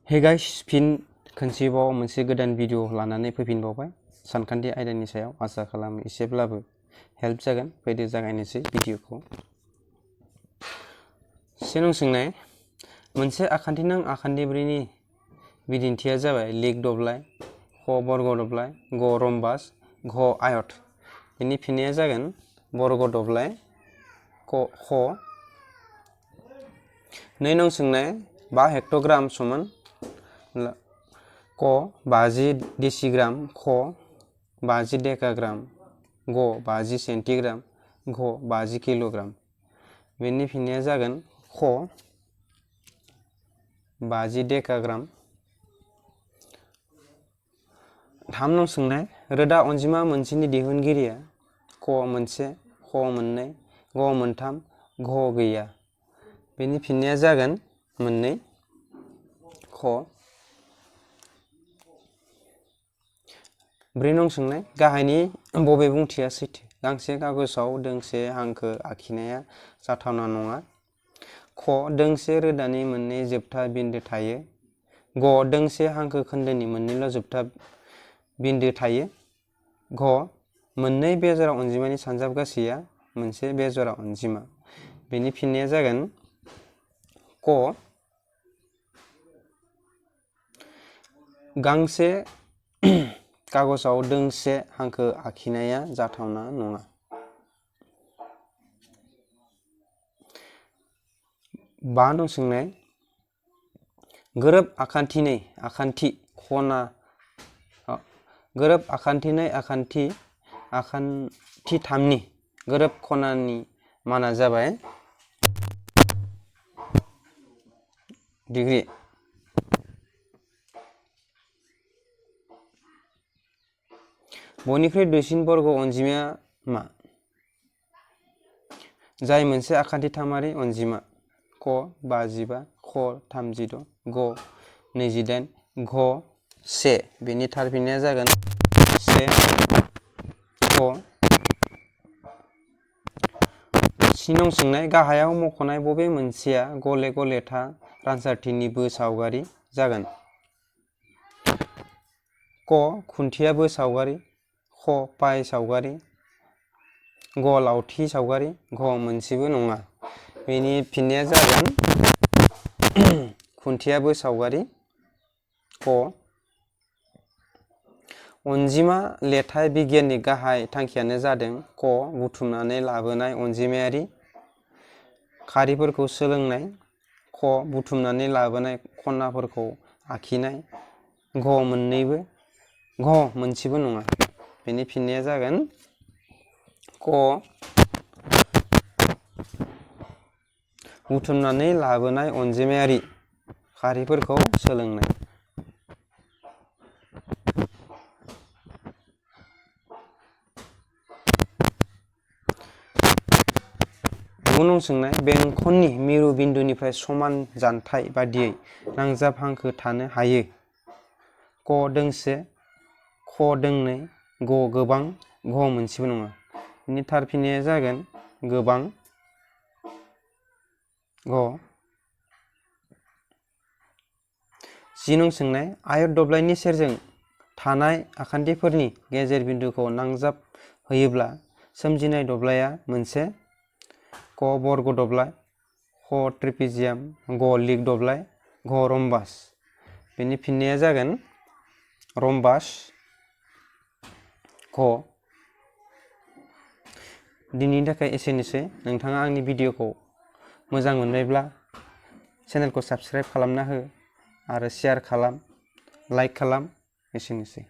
Hey guys, फिन खनसेबाव मोनसे गोदान भिडिअ लानानै फैफिनबावबाय सानखान्थि आयदानि सायाव। आसा खालामो एसेब्लाबो हेल्प जागोन। फैदो जागायनोसै भिडिअखौ। सेनं सोंनाय मोनसे आखान्थिनां आखान्थिब्रैनि बिदिन्थिया जाबाय लिग दब्लाय, ख बर्ग दब्लाय, ग रम्बास, घ आयत। बेनि फिननाया जागोन बर्ग दब्लाय ख। 2 नं सोंनाय 5 हेक्ट'ग्राम समान क 50 डेसिग्राम, ख 50 डेकाग्राम, ग 50 सेन्टिग्राम, घ 50 किल'ग्राम। बेनि फिननाया जागोन ख 50 डेकाग्राम। 3 नं सोंनाय रोदा अनजिमा मोनसेनि दिहुनगिरिया क मोनसे, ख मोननै, ग मोनथाम, घ गैया। बेनि फिननाया जागोन मोननै, ख। 4 नं सोंनाय गाहायनि बबे बुंथिया सैथो? गांसे कागजआव दोंसे हांखो आखिनाया जाथावना नङा। ख दोंसे रोदानि मोननै जोबथा बिन्दो थायो। ग दोंसे हांखो खोन्दोनि मोननैल' जोबथा बिन्दो थायो। घ मोननै बेजरा अनजिमानि सानजाबगासैया मोनसे बेजरा अनजिमा। बेनि फिननाया जागोन क गांसे कागजआव दोंसे हांखो आखिनाया जाथावना नङा। 5 नं सोंनाय गोरोब आखान्थिनै आखान्थिथामनि गोरोब खनानि माना जाबाय डिग्री। बयनिख्रुइ दुइसिन बर्ग अनजिमाया मा? जाय मोनसे आखान्थिथामारि अनजिमा। क 55, ख 36, ग 28, घ 1। बेनि थार फिननाया जागोन 1, ख। 7 नं सोंनाय गाहायाव मख'नाय बबे मोनसेया गले गलेथा रानसारथिनि बोसावगारि जागोन? क खुन्थिया बोसावगारि, ख पाइ सावगारि, ग लावथि सावगारि, घ मोनसेबो नङा। बेनि फिननाया जागोन खुन्थिया बोसावगारि, क। अनजिमा लेथाइ बिगियाननि गाहाय थांखियानो जादों क बुथुमनानै लाबोनाय अनजिमायारि खारिफोरखौ सोलोंनाय, ख बुथुमनानै लाबोनाय खनाफोरखौ आखिनाय, घ मोनसेबो नङा। बेनि फिननाया जागोन क बुथुमनानै लाबोनाय अनजिमायारि खारिफोरखौ सोलोंनाय। 9 नं सोंनाय बेंखननि मिरु बिन्दुनिफ्राय समान जानथाइ बादियै नांजाब हांखो थानो हायो। क दोंसे, ख दोंनै, ग गोबां, घ मोनसेबो नङा। बेनि थार फिननाया जागोन गोबां, घ। 10 नं सोंनाय आयत दब्लायनि सेरजों थानाय आखान्थिफोरनि गेजेर बिन्दुखौ नांजाब होयोब्ला सोमजिनाय दब्लायआ मोनसे। क बर्ग दब्लाय, ख ट्रेपेजियाम, ग लिग दब्लाय, घ रम्बास। बेनि फिननाया जागोन रम्बास, घ। दिनैनि थाखाय एसेनोसै। नोंथाङा आंनि भिडिअखौ मोजां मोनबायब्ला चेनेलखौ साबस्क्राइब खालामना हो आरो शेयार खालाम, लाइक खालाम। एसेनोसै।